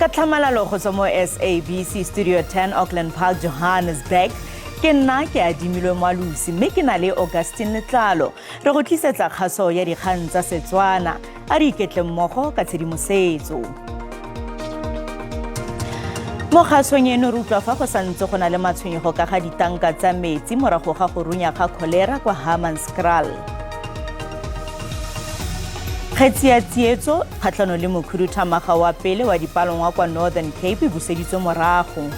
Ka tlhamalalo go tswa mo SABC Studio 10 Auckland Park, Johannesburg. Ke nna ke adimilwe Moalosi mme ke na le Augustine Letlalo. Re go tlisetsa kgaso ya dikgang tsa Setswana. A re iketle mmogo ka tshedimosetso. Mo kgasong eno re utlwa fa go santse go na le matshwenyego ka ga ditanka tsa metsi morago ga go runya ga kholera kwa Hammanskraal. Kgetsi ya tsietso kgatlhano le mokhuduthamaga wa pele wa dipalangwa kwa Northern Cape e buseditswe morago.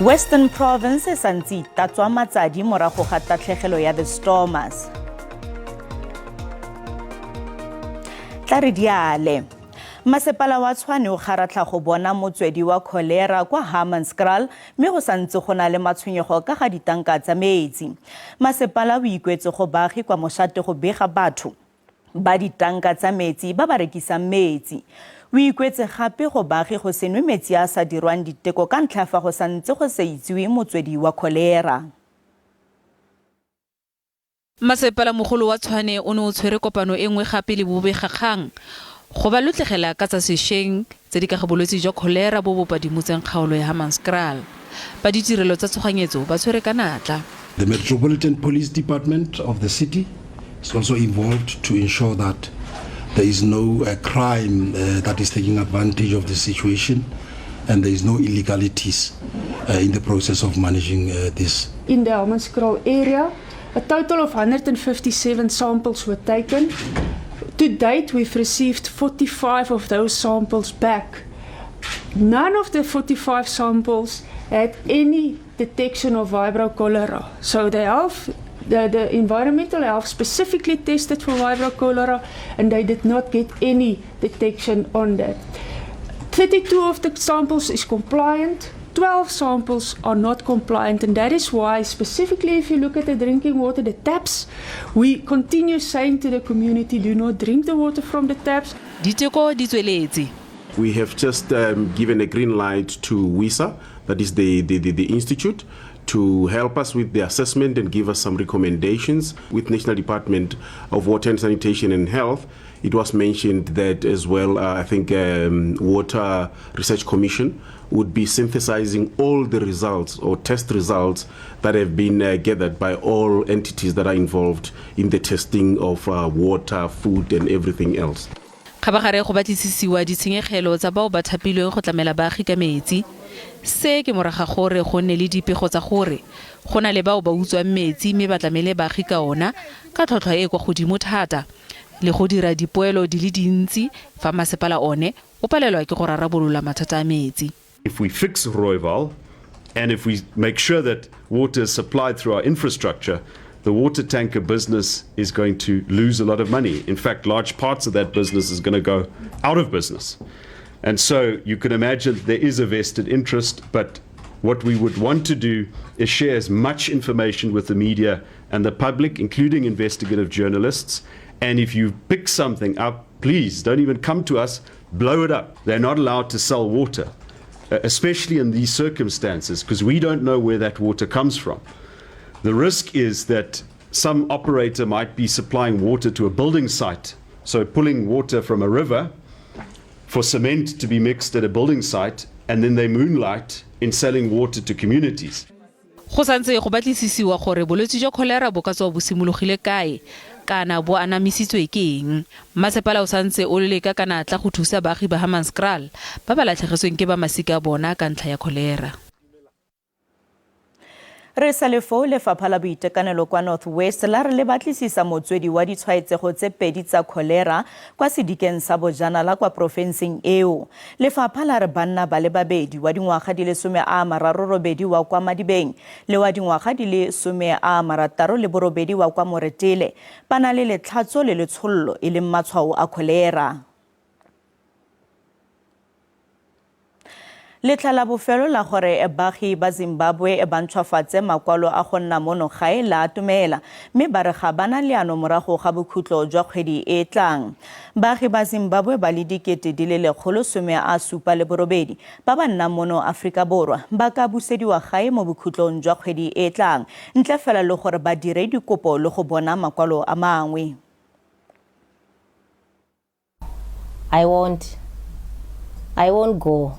Western Province e santse itatswa matsadi morago ga tatlhegelo ya The Stormers. Tla re diale. Masepala wa Tshwane o kgaratlha go bona motswedi wa kholera kwa Hammanskraal mme go santse go na le matshwenyego ka ga ditanka tsa metsi. Masepala o ikuetse go baagi kwa moshate go bega batho ba ditanka tsa metsi ba ba rekisang metsi. O ikuetse gape go baagi go se nwe metsi a a sa dirwang diteko ka ntlha ya fa go santse go sa itsiwe motswedi wa kholera. Masepalamogolo wa Tshwane o ne o tshwere kopano e nngwe gape le bobegakgang go ba lotlegela ka tsa sešweng tse di ka ga bolwetse jwa kholera bo bo padimotseng kgaolo ya Hammanskraal. Ba ditirelo tsa tshoganyetso ba tshwere ka natla. The Metropolitan Police Department of the city is also involved to ensure that there is no crime that is taking advantage of the situation and there is no illegalities in the process of managing this. In the Hammanskraal area, a total of 157 samples were taken. To date, we've received 45 of those samples back. None of the 45 samples had any detection of Vibrio cholera. So the environmental health specifically tested for Vibrio cholera, and they did not get any detection on that. 32 of the samples is compliant. 12 samples are not compliant, and that is why specifically if you look at the drinking water, the taps, we continue saying to the community, do not drink the water from the taps. Diteko di tsweletse. We have just given a green light to WISA, that is the institute, to help us with the assessment and give us some recommendations. With National Department of Water and Sanitation and Health, it was mentioned that as well, I think Water Research Commission would be synthesizing all the results or test results that have been gathered by all entities that are involved in the testing of water, food and everything else. Kgabagare go batlisisiwa ditshenyegelo tsa bao ba thapilweng go tlamela baagi ka metsi. Se ke moraga gore go nne le dipego tsa gore go na le bao ba utswang metsi mme ba tlamele baagi ka ona ka tlhotlhwa e e kwa godimo thata le go dira dipoelo di le dintsi fa masepala one o palelwa ke go rarabolola mathata a metsi. If we fix Rooiwal and if we make sure that water is supplied through our infrastructure, the water tanker business is going to lose a lot of money. In fact, large parts of that business is going to go out of business. And so you can imagine there is a vested interest, but what we would want to do is share as much information with the media and the public, including investigative journalists. And if you pick something up, please don't even come to us, blow it up. They're not allowed to sell water, especially in these circumstances, because we don't know where that water comes from. The risk is that some operator might be supplying water to a building site, so pulling water from a river for cement to be mixed at a building site, and then they moonlight in selling water to communities. Go santse go batlisisiwa gore bolwetse jwa kholera bo ka tswa bo simologile kae kana bo anamisitswe ke eng. Masepala o santse o leka ka natla go thusa baagi ba Hammanskraal ba ba latlhegetsweng ke ba masika a bona ka ntlha ya kholera. Re sa le foo, lefapha la boitekanelo kwa North West la re le batlisisa motswedi wa ditshwaetsego tse pedi tsa kholera kwa sedikeng sa Bojanala kwa porofenseng eo. Lefapha la re banna ba le babedi, wa dingwaga di le 38 wa kwa Madibeng le wa dingwaga di le 68 wa kwa Moretele, ba na le letlhatso le letshollo e leng matshwao a kholera. Letlha la bofelo la gore baagi ba Zimbabwe ba ntšhwafatse makwalo a go nna mono gae la atumela, mme ba re ga bana leano morago ga bokhutlo jwa kgwedi e e tlang. Baagi ba Zimbabwe ba le 178 ba ba nnang mono Aforika Borwa ba ka busediwa gae mo bokhutlong jwa kgwedi e e tlang, ntle fela le gore ba dire dikopo le go bona makwalo a mangwe. I won't. I won't go.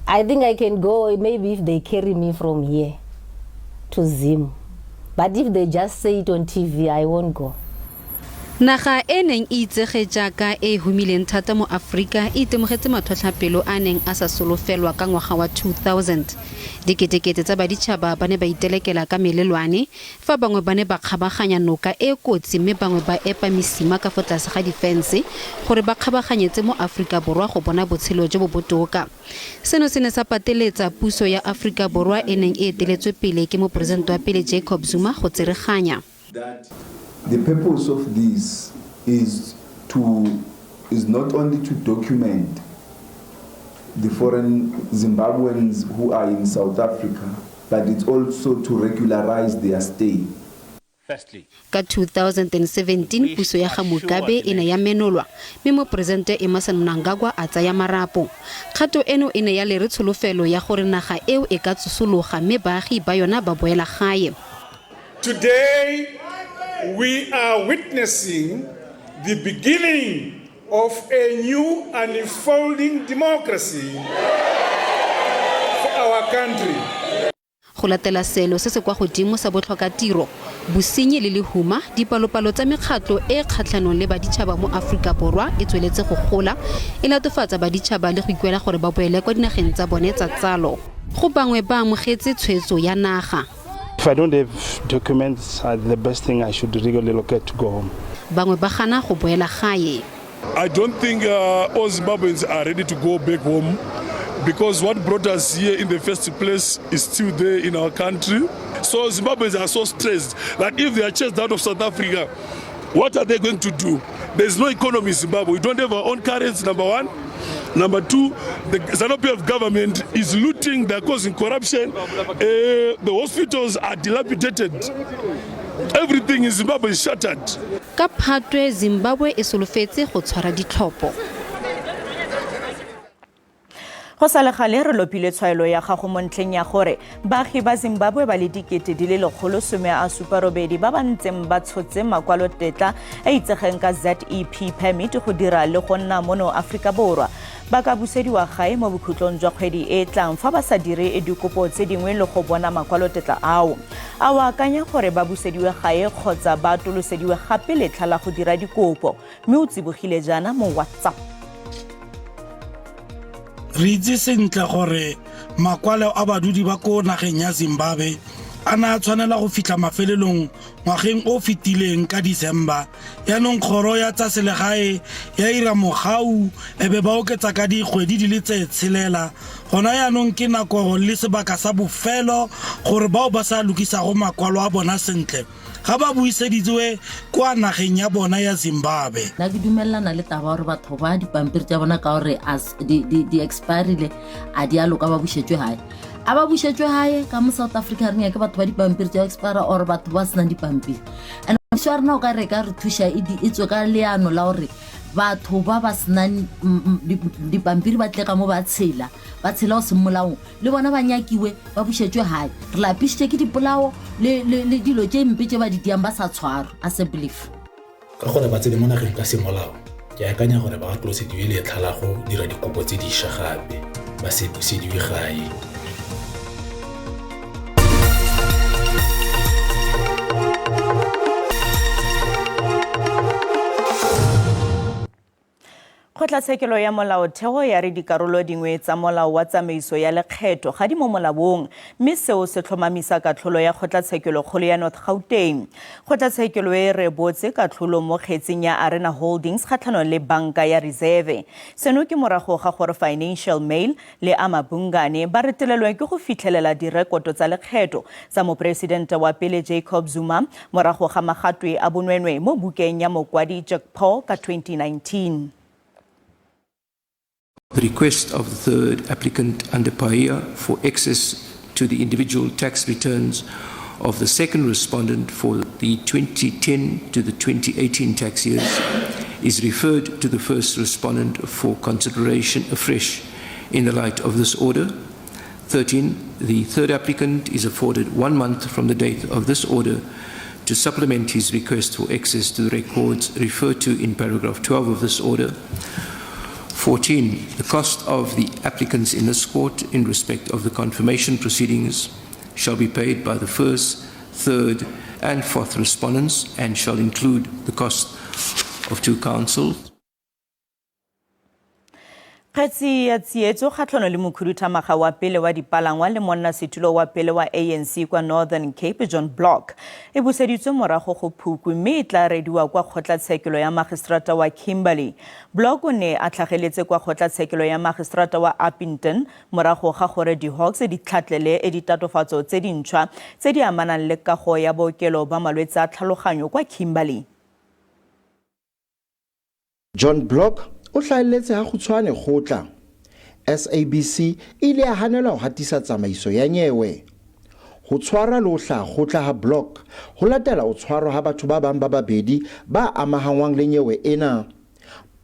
I think I can go maybe if they carry me from here to Zim. But if they just say it on TV, I won't go. Naga e neng e itsege jaaka e e humileng thata mo Aforika e itemogetse matlhotlhapelo a neng a sa solofelwa ka ngwaga wa 2000. Diketekete tsa baditšhaba ba ne ba itelekela ka melelwane, fa bangwe ba ne ba kgabaganya noka e e kotsi mme bangwe ba epa mesima ka fo tlase ga difense gore ba kgabaganyetse mo Aforika Borwa go bona botshelo jo bo botoka. Seno se ne sa pateletsa puso ya Aforika Borwa e neng e eteletswe pele ke moporesente wa pele Jacob Zuma go tsereganya. The purpose of this is to is not only to document the foreign Zimbabweans who are in South Africa, but it's also to regularize their stay. Ka 2017 puso ya ga Mugabe e ne ya menolwa mme moporesente Emmerson Mnangagwa a tsaya marapo. Kgato eno e ne ya lere tsholofelo ya gore naga eo e ka tsosologa mme baagi ba yona ba boela gae. Today, we are witnessing the beginning of a new unfolding democracy for our country. Go latela seelo se se kwa godimo sa botlhokatiro, bosenyi le lehuma, dipalopalo tsa mekgatlo e e kgatlhanong le baditšhaba mo Aforika Borwa e tsweletse go gola, e latofatsa baditšhaba le go ikuela gore ba boele kwa dinageng tsa bone tsa tsalo. Go bangwe ba amogetse tshwetso ya naga. If I don't have documents, the best thing I should really relocate to go home. Bangwe ba gana go boela gae. I don't think all Zimbabweans are ready to go back home because what brought us here in the first place is still there in our country. So Zimbabweans are so stressed that if they are chased out of South Africa, what are they going to do? There's no economy in Zimbabwe. We don't have our own currency, number one. Number two, the ZANU-PF government is looting, they're causing corruption. The hospitals are dilapidated. Everything in Zimbabwe is shattered. Ka Phatwe, Zimbabwe e solofetse go tshwara ditlhopho. Go sa le gale re lopile tshwaelo ya gago mo ntlheng ya gore baagi ba Zimbabwe ba le 178 ba ba ntseng ba tshotse makwalotetla a itsegeng ka ZEP permit go dira le go nna mono Aforika Borwa ba ka busediwa gae mo bokhutlong jwa kgwedi e e tlang fa ba sa dire dikopo tse dingwe le go bona makwalotetla ao. A o akanya gore ba busediwe gae kgotsa ba atolosediwe gape letlha la go dira dikopo, mme o tsibogile jaana mo WhatsApp. Re itse sentle gore makwalo a badudi ba ko nageng ya Zimbabwe a ne a tshwanela go fitlha mafelelong ngwageng o fetileng ka December. Yaanong kgoro ya tsa selegae ya ira mogau e be ba oketsa ka dikgwedi di le tse tshelela. Gona yaanong ke nako le sebaka sa bofelo gore bao ba sa lokisago makwalo a bona sentle ga ba buiseditswe kwa nageng ya bona ya Zimbabwe. Nna ke dumelelana le taba gore batho ba dipampiri tša bona ka gore di expirile a di a loka ba bušetšwe gae. A ba bušetšwe gae ka mo South Africa re nyake batho ba dipampiri tša expire or batho ba senang dipampiri. And mmušo wa rena o ka re ka re thuša e tswe ka leano la gore batho ba ba senang dipampiri ba tle ka mo ba tshela, ba tshela go seng molaong, le bona ba nyakiwe ba bušetšwe gae. Re lapišitše ke dipolao le dilo tše mpe tše ba di diang ba sa tshwarwe, a se belief. Ka gore ba tsene mo nageng ka semolao, ke akanya gore ba atolosediwe letlha la go dira dikopo tse dišwa gape, ba se busediwe gae. Kgotlatshekelo ya Molaotheo ya re dikarolo dingwe tsa molao wa tsamaiso ya lekgetho ga di mo molaong, mme seo se tlhomamisa katlholo ya Kgotlatshekelokgolo ya North Gauteng. Kgotlatshekelo e rebotse katlholo mo kgetsing ya Arena Holdings kgatlhanong le Banka ya Reserve. Seno ke morago ga gore Financial Mail le Amabungane ba retelelwe ke go fitlhelela direkoto tsa lekgetho tsa moporesidente wa pele Jacob Zuma morago ga magatwe a bonwenwe mo bukeng ya mokwadi Jack Paul ka 2019. The request of the third applicant under PAIA for access to the individual tax returns of the second respondent for the 2010 to the 2018 tax years is referred to the first respondent for consideration afresh in the light of this order. 13, the third applicant is afforded 1 month from the date of this order to supplement his request for access to the records referred to in paragraph 12 of this order. 14. The cost of the applicants in this court in respect of the confirmation proceedings shall be paid by the first, third, and fourth respondents and shall include the cost of two counsel. Kgetsi ya tsietso kgatlhano le mokhuduthamaga wa pele wa dipalangwa le monnasetulo wa pele wa ANC kwa Northern Cape John Block e buseditswe morago go Phukwi mme e tla rediwa kwa kgotlatshekelo ya magistrata wa Kimberley. Block o ne a tlhageletse kwa kgotlatshekelo ya magistrata wa Upington morago ga gore di-Hawks di tlhatlele ditatofatso tse dintšhwa tse di amanang le kago ya bookelo ba malwetse a tlhaloganyo kwa Kimberley. John Block o hlahelletse ha kgutshwane kgotla. SABC e ile ya hanelwa ho hatisa tsamaiso ya nyewe. Ho tshwarwa le ho hlaha kgotla ha Block ho latela ho tshwarwa ha batho ba bang ba babedi ba amahangwang le nyewe ena.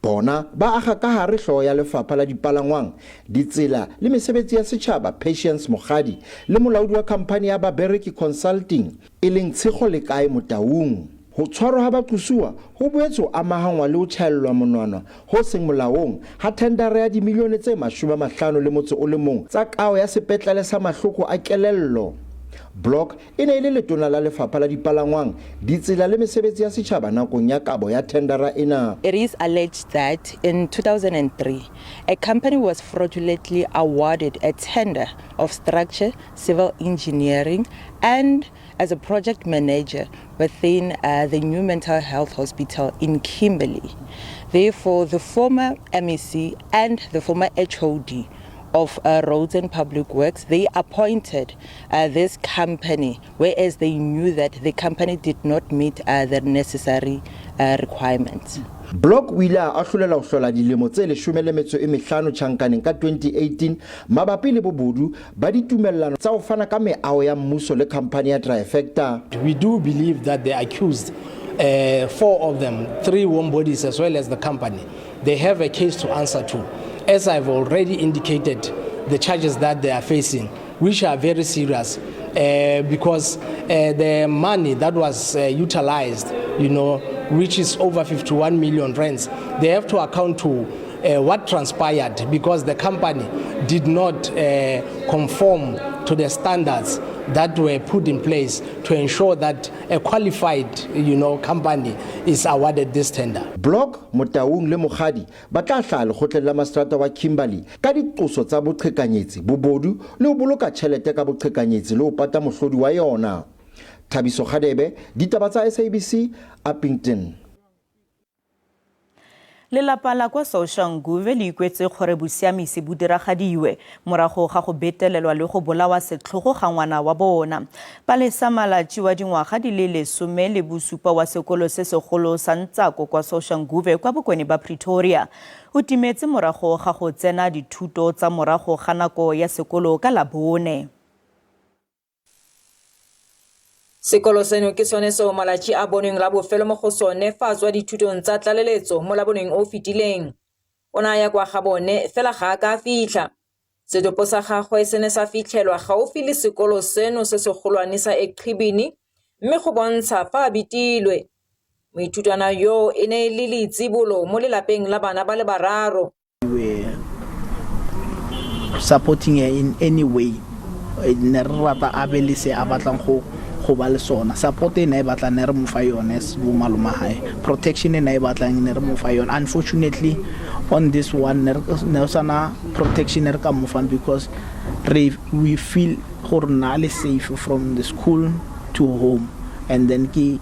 Bona ba akga ka hare hlooho ya Lefapha la Dipalangwang, Ditsela le Mesebetsi ya Setjhaba Patience Mokgadi le molaodi wa khamphani ya Babereki Consulting e leng Tshego Lekae Motaung. Ho tshwarwa ha baqosuwa ho boetse ho amahangwa le ho tjhaellwa monwana ho seng molaong ha thendara ya dimilione tse 51 tsa kaho ya sepetlele sa mahloko a kelello. Block e ne e le letona la Lefapha la Dipalangwang, Ditsela le Mesebetsi ya Setjhaba nakong ya kabo ya thendara ena. It is alleged that in 2003, a company was fraudulently awarded a tender of structure, civil engineering, and as a project manager within the new mental health hospital in Kimberley. Therefore, the former MEC and the former HOD of Roads and Public Works, they appointed this company, whereas they knew that the company did not meet the necessary requirements. Block o ile a ahlolelwa ho hlola dilemo tse 15 tjhankaneng ka 2018 mabapi le bobodu ba ditumellano tsa ho fana ka meaho ya mmuso le khamphani ya Trifecta. We do believe that the accused, four of them, three warm bodies as well as the company, they have a case to answer to. As I've already indicated, the charges that they are facing, which are very serious, because the money that was utilized, which is over 51 million rands, they have to account to what transpired, because the company did not conform to the standards that were put in place to ensure that a qualified company is awarded this tender. Block, Motaung le Mokgadi ba tla hlaha lekgotleng la maseterata wa Kimberley ka diqoso tsa boqhekanyetsi, bobodu le ho boloka tjhelete ka boqhekanyetsi le ho pata mohlodi wa yona. Thabiso Kgadebe, ditaba tsa SABC, Upington. Lelapa la kwa Soshanguve le ikwetse gore bosiamisi bo diragadiwe morago ga go betelelwa le go bolawa setlhogo ga ngwana wa bona. Palesa Malatji wa dingwaga di le 17 wa sekolo se segolo sa Ntsako kwa Soshanguve kwa bokone ba Pretoria o timetse morago ga go tsena dithuto tsa morago ga nako ya sekolo ka Labone. Sekolo seno ke sone seo Malatji a bonweng la bofelo mo go sone fa a tswa dithutong tsa tlaleletso mo Laboneng o fetileng. O ne a ya kwa ga bone fela ga a ka a fitlha. Setopo sa gagwe se ne sa fitlhelwa gaufi le sekolo seno se segolwane sa Eqhibini mme go bontsha fa a betilwe. Moithutwana yoo e ne e le leitsibolo mo lelapeng la bana ba le bararo. We were supporting her in any way. Ne re rata a be le se a batlang go ba le sona. Support e ne e batlang ne re mo fa yone bo malome hae. Protection e ne e batlang ne re mo fa yone. Unfortunately on this one ne re sana protection e re ka mo fang because we feel gore na le safe from the school to home, and then ke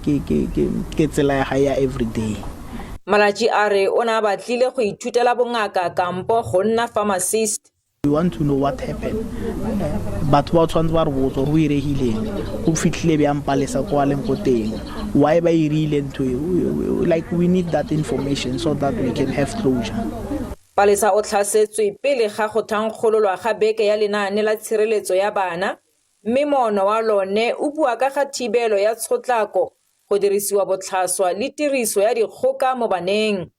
tsela ya hae ya every day. Malatji a re o ne a batlile go ithutela bongaka kampo go nna pharmacist. We want to know what happened. Batho ba tshwanetse ba re botse gore o iregileng, go fitlhile bjang Palesa ko a leng ko teng, why ba irile ntho e. Like we need that information so that we can have closure. Palesa o tlhasetswe pele ga go thankgololwa ga beke ya lenaane la tshireletso ya bana, mme moono wa lone o bua ka ga thibelo ya tshotlako, go dirisiwa botlhaswa le tiriso ya dikgoka mo baneng.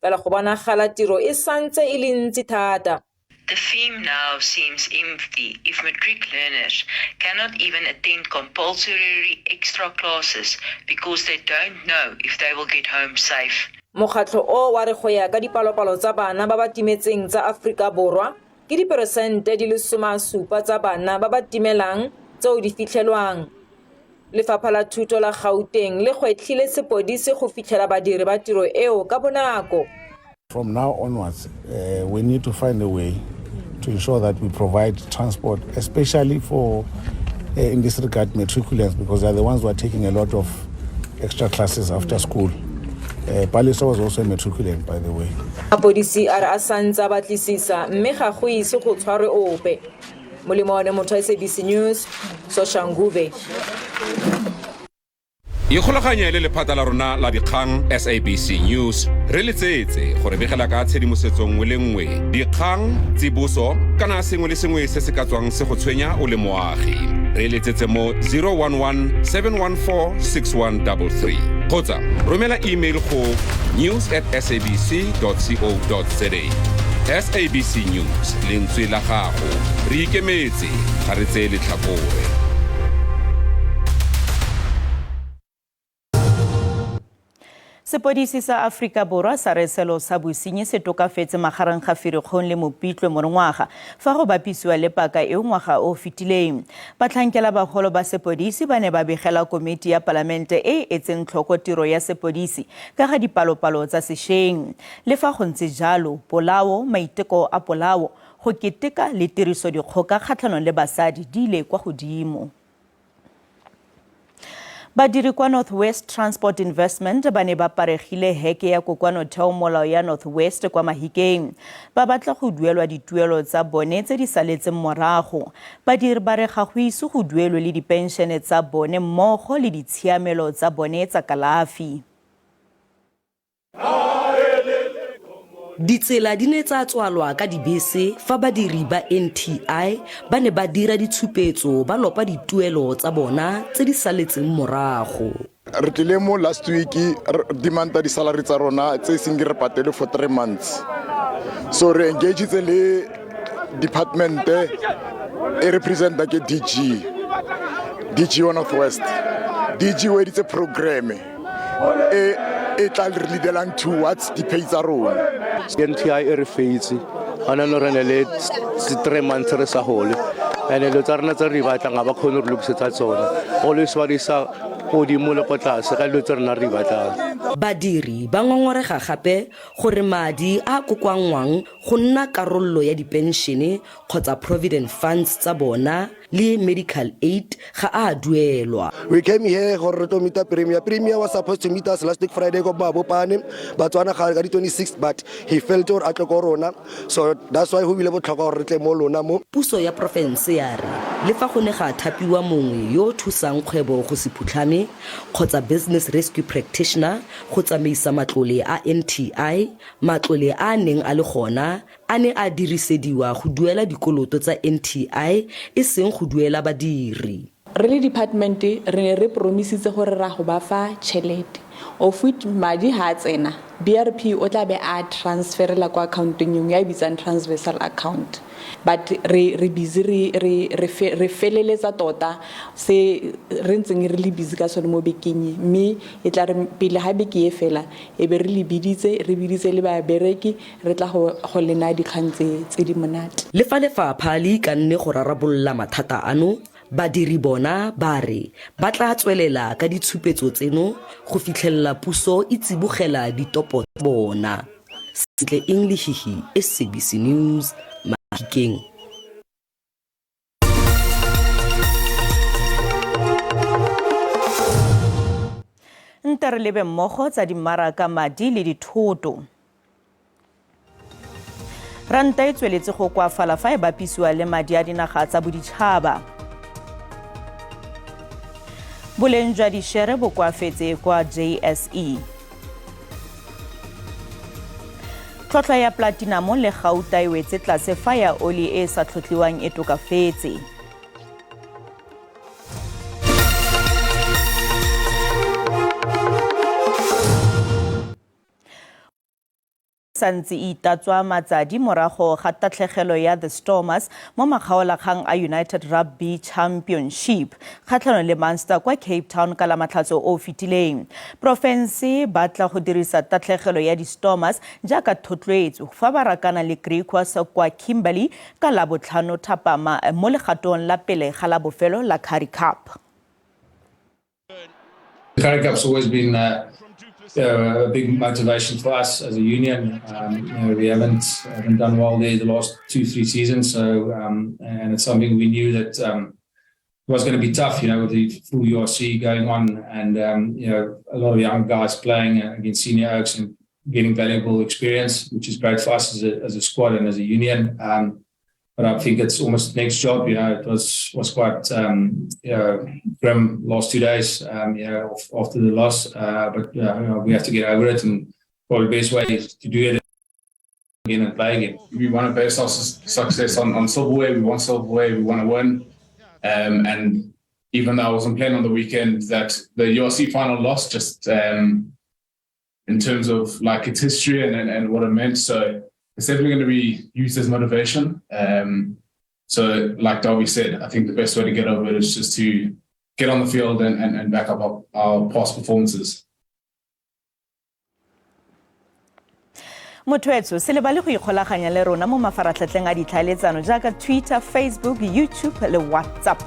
Fela go bonagala tiro e santse e le ntsi thata. The theme now seems empty if matric learners cannot even attend compulsory extra classes because they don't know if they will get home safe. Mokgatlho o wa re go ya ka dipalopalo tsa bana ba ba timetseng tsa Aforika Borwa ke diperesente di le 70 tsa bana ba ba timelang tseo di fitlhelwang. Lefapha la Thuto la Gauteng le gwetlhile sepodisi go fitlhela badiri ba tiro eo ka bonako. From now onwards, we need to find a way to ensure that we provide transport, especially for, in this regard, matriculants, because they are the ones who are taking a lot of extra classes after school. Palesa was also a matriculant, by the way. Mapodisi a re a santse a batlisisa mme ga go ise go tshwarwe ope. Molemo wa one motho wa SABC News, Soshanguve. Ikgolaganye le lephata la rona la dikgang SABC News re letsetse gore begela ka tshedimosetso nngwe le nngwe, dikgang, tsiboso kana sengwe le sengwe se se ka tswang se go tshwenya o le moagi. Re letsetse mo 011 714 6133 kgotsa romela email go news at sabc.co.za. SABC News, lentswe la gago. Re ikemetse, ga re tseye letlhakore. Sepodisi sa Aforika Borwa sa re selo sa bosenyi se tokafetse magareng ga Ferikgong le Mopitlwe monongwaga fa go bapisiwa le paka eo ngwaga o fetileng. Batlhankela bagolo ba sepodisi ba ne ba begela komiti ya palamente e e etseng tlhoko tiro ya sepodisi ka ga dipalopalo tsa sešweng. Le fa go ntse jalo, polao, maiteko a polao, go keteka le tirisodikgoka kgatlhanong le basadi di ile kwa godimo. Badiri kwa North West Transport Investment ba ne ba paregile heke ya kokoanotheo molao ya North West kwa Mahikeng. Ba batla go duelwa dituelo tsa bone tse di saletseng morago. Badiri ba re ga go ise go duelwe le dipenšene tsa bone mmogo le ditshiamelo tsa bone tsa kalafi. Ditsela di ne tsa tswalwa ka dibese fa badiri ba NTI ba ne ba dira ditshupetso ba lopa dituelo tsa bona tse di saletseng morago. Re tlile mo last week re demanda di-salary tsa rona tse e seng re patele for 3 months. So re engagetse le department e representa ke DG, DG wa North West. DG o editse programme e e tla re leadelang towards di-pay tsa rona. NTI e re feitse gona no re ne le 3 months re sa gole, and dilo tsa rona tse re di batlang ga ba kgone re lokisetsa tsona, always ba di isa godimo le ko tlase ka dilo tse rena re di batlang. Badiri ba ngongorega gape gore madi a kokoanngwang go nna karolo ya dipenšene kgotsa provident funds tsa bona le medical aid ga a duelwa. We came here gore re tlo meeta Premier. Premier was supposed to meet us last week Friday ko Mabopane, Batswana ga ka di 26, but he failed gore a tle ko rona. So that's why go bile botlhokwa gore re tle mo lona mo. Puso ya porofense ya re le fa go ne ga thapiwa mongwe yo o thusang kgwebo go se phutlhame kgotsa business rescue practitioner go tsamaisa matlole a NTI, matlole a a neng a le gona a ne a dirisediwa go duela dikoloto tsa NTI e seng go duela badiri. Re le department re ne re promisitse gore ra go ba fa tšhelete, of which madi ha a tsena BRP o tla be a transferela kwa accountong e nngwe ya e bitsang transversal account, but re re busy re re re re feleletsa tota se re ntseng re le busy ka sone mo bekeng e, mme e tla re pele ga beke e fela e be re le biditse, re biditse le babereki, re tla go go le naya dikgang tse tse di monate. Le fa lefapha le ikanne go rarabolola mathata ano, badiri bona ba re ba tla tswelela ka ditshupetso tseno go fitlhelela puso e tsibogela ditopo tsa bona. Sentle Eng Lehihi, SABC News, Mahikeng. Nte re lebe mmogo tsa dimmaraka, madi le dithoto. Ranta e tsweletse go koafala fa e bapisiwa le madi a dinaga tsa boditšhaba. Boleng jwa dishere bo koafetse kwa JSE. Tlhotlhwa ya platinamo le gauta e wetse tlase fa ya oli e e sa tlhotlhiwang e tokafetse. Santse e itatswa matsadi morago ga tatlhegelo ya The Stormers mo makgaolakgang a United Rugby Championship kgatlhanong le Munster kwa Cape Town ka Lamatlhatso o o fetileng. Porofense ba tla go dirisa tatlhegelo ya di-Stormers jaaka thotloetso fa ba rakana le Griquas kwa Kimberley ka Labotlhano thapama mo legatong la pele ga la bofelo la Currie Cup. The Currie Cup's always been a big motivation for us as a union. We haven't done well there the last 2-3 seasons. And it's something we knew that was going to be tough, with the full URC going on and, a lot of young guys playing against senior Oaks and getting valuable experience, which is great for us as a squad and as a union. But I think it's almost the next job. It was quite grim last 2 days, after the loss. But we have to get over it, and probably the best way is to do it again and play again. We want to base our success on silverware. We want silverware. We want to win. And even though I wasn't playing on the weekend, that the URC final loss just in terms of its history and what it meant. So it's definitely going to be used as motivation. So like Darby said, I think the best way to get over it is just to get on the field and back up our past performances. Motho se lebale go ikgolaganya le rona mo mafaratlhatlheng a ditlhaeletsano jaaka Twitter, Facebook, YouTube le WhatsApp.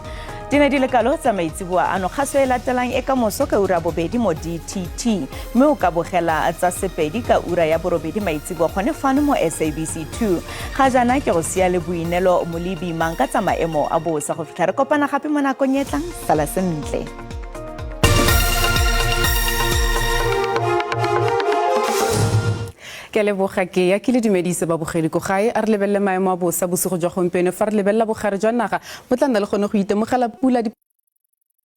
Di ne di le kalo tsa maitseboa ano, kgaso e latelang e ka moso ka ura 2 mo DTT, mme o ka bogela tsa Sepedi ka ura ya 8 maitseboa gone fano mo SABC 2. Ga jaana ke go sia le Boinelo Molebi mang ka tsa maemo a bosa go fitlha re kopana gape mo nakong e tlang. Sala sentle. Ke leboga ke ya ke le dumedise babogedi ko gae. A re lebelele maemo a bosa bosigo jwa gompieno. Fa re lebelela bogare jwa naga bo tla nna le gone go itemogela pula di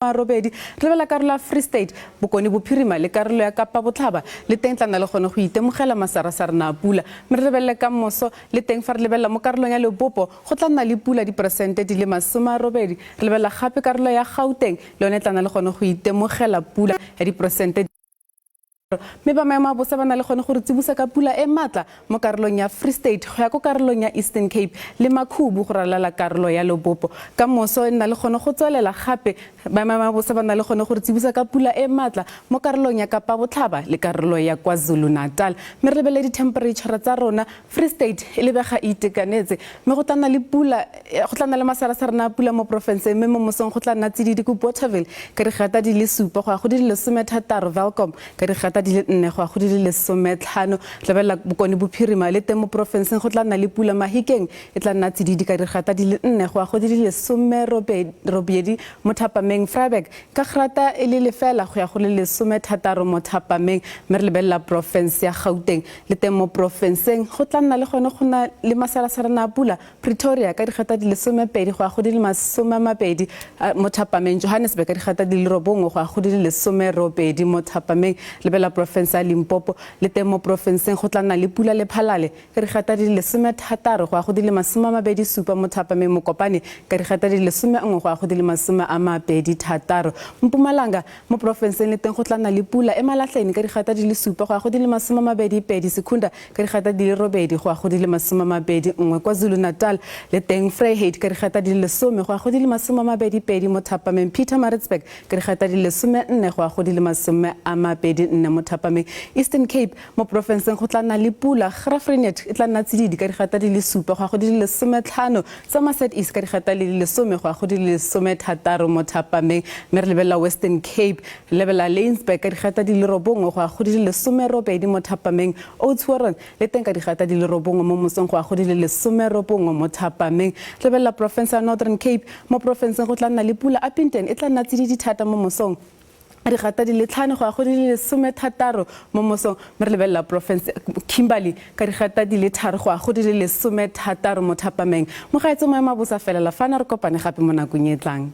80. Re lebelela karolo ya Free State, Bokone Bophirima le karolo ya Kapa Botlhaba, le teng tla nna le gone go itemogela masarasarana a pula. Mme re lebelele ka moso le teng fa re lebelela mo karolong ya Limpopo go tla nna le pula 80%. Re lebelela gape karolo ya Gauteng, le yone tla nna le gone go itemogela pula ya 20%. Mme ba maemo a bosa ba na le gone gore tsibusa ka pula e matla mo karolong ya Free State go ya ko karolong ya Eastern Cape le makhubu go ralala karolo ya Limpopo. Ka moso e nna le gone go tswelela gape ba maemo a bosa ba na le gone gore tsibusa ka pula e matla mo karolong ya Kapa Botlhaba le karolo ya KwaZulu-Natal. Mme re lebelele di-temperature tsa rona. Free State e lebega e itekanetse, mme go tla nna le pula, go tla nna le masarasarana a pula mo porofenseng, mme mo mosong go tla nna tsididi ko Bothaville ka digata di le 7 go ya go di le 16, Welkom ka digata di le 4 go ya go di le 15. Lebelela Bokone Bophirima le teng mo porofenseng go tla nna le pula. Mahikeng e tla nna tsididi ka digata di le 4 go ya go di le 18 mo thapameng. Vryburg ka grata e le 0 go ya go le 16 mo thapameng. Mme re lebelela porofense ya Gauteng le teng mo porofenseng go tla nna le gone go na le masarasarana a pula. Pretoria ka digata di le 12 go ya go di le 20 mo thapameng. Johannesburg ka digata di le 9 go ya go di le 18 mo thapameng. Lebelela porofense ya Limpopo le teng mo porofenseng go tla nna le pula le phalale ka digata di le 16 go ya go di le 27 mo thapameng. Mokopane ka digata di le 11 go ya go di le 26. Mpumalanga mo porofenseng le teng go tla nna le pula. Emalahleni ka digata di le 7 go ya go di le 22. Secunda ka digata di le 8 go ya go di le 21. KwaZulu-Natal le teng Vryheid ka digata di le 10 go ya go di le 22 mo thapameng. Pietermaritzburg ka digata di le 14 go ya go di le 24 mo thapameng. Eastern Cape mo porofenseng go tla nna le pula. Graaff-Reinet e tla nna tsididi ka digata di le 7 go ya go di le 15. Somerset East ka digata di le 10 go ya go di le 16 mo thapameng. Mme re lebelela Western Cape, lebelela Laingsburg ka digata di le 9 go ya go di le 18 mo thapameng. Oudtshoorn le teng ka digata di le 9 mo mosong go ya go di le 19 mo thapameng. Lebelela porofense ya Northern Cape mo porofenseng go tla nna le pula. Upington e tla nna tsididi thata mo mosong digata di le 5 go ya go di le 16 mo mosong. Mme re lebelela porofense Kimberley ka digata di le 3 go ya go di le 16 mo thapameng. Mogaetso maemo a bosa felela fana, re kopane gape mo nakong e tlang.